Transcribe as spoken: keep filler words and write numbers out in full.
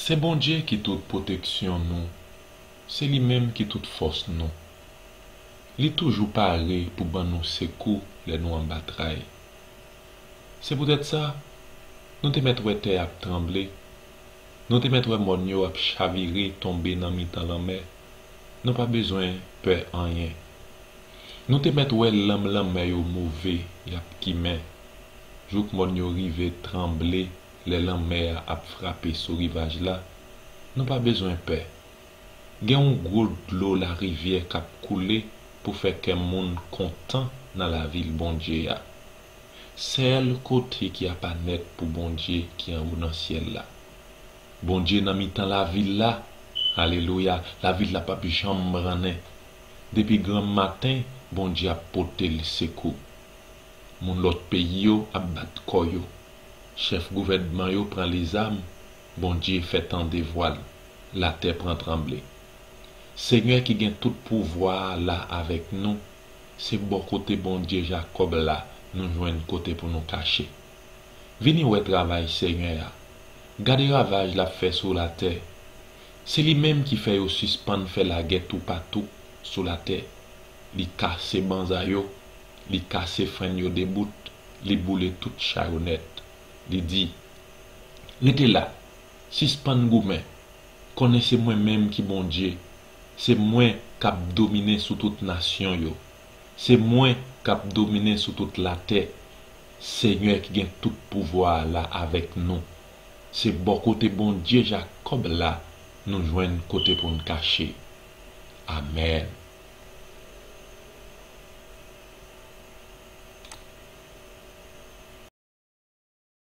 Se Bondye ki tout pwoteksyon nou, se li menm ki tout fòs nou. Li toujou pare pou ban nou sekou lè nou anba tray. Se poutèt sa, nou te mèt wè tè ap tranble, nou te mèt wè mòn yo ap chavire tonbe nan mitan lanmè. Nou pa bezwen pè anyen. Nou te mèt wè lanm lanmè yo move, y ap kimen, jouk mòn yo rive tranble lè lanmè a ap frape sou rivaj la. Nou pa bezwen pè. Gen yon gwo dlo larivyè k ap koule pou fè kè moun kontan nan lavil Bondye a. Sèl kote ki apa nèt pou Bondye ki anwo nan syèl la. Bondye nan mitan lavil la. Alelouya, lavil la p ap janm brannen. Depi granm maten, Bondye ap pote l sekou. Moun lòt peyi yo ap bat kò yo. Chèf gouvènman yo pran lezam, Bondye fè tande vwa l, latè pran tranble. Senyè ki gen tout pouvwa a la avèk nou, se bò kote Bondye Jakòb la nou jwenn kote pou nou kache. Vini wè travay Senyè a. Gade ravaj l ap fè sou latè. Se li menm ki fè yo sispann fè lagè toupatou sou latè. Li kase banza yo, li kase frenn yo de bout, li boule tout cha yo nèt. Li di, rete la, sispann goumen, konnen se mwen menm ki Bondye, se mwen k ap domine sou tout nasyon yo, se mwen k ap domine sou tout latè. Senyè ki gen tout pouvwa a la avèk nou. Se bò kote Bondye Jakòb la nou jwenn kote pou n kache. Amèn.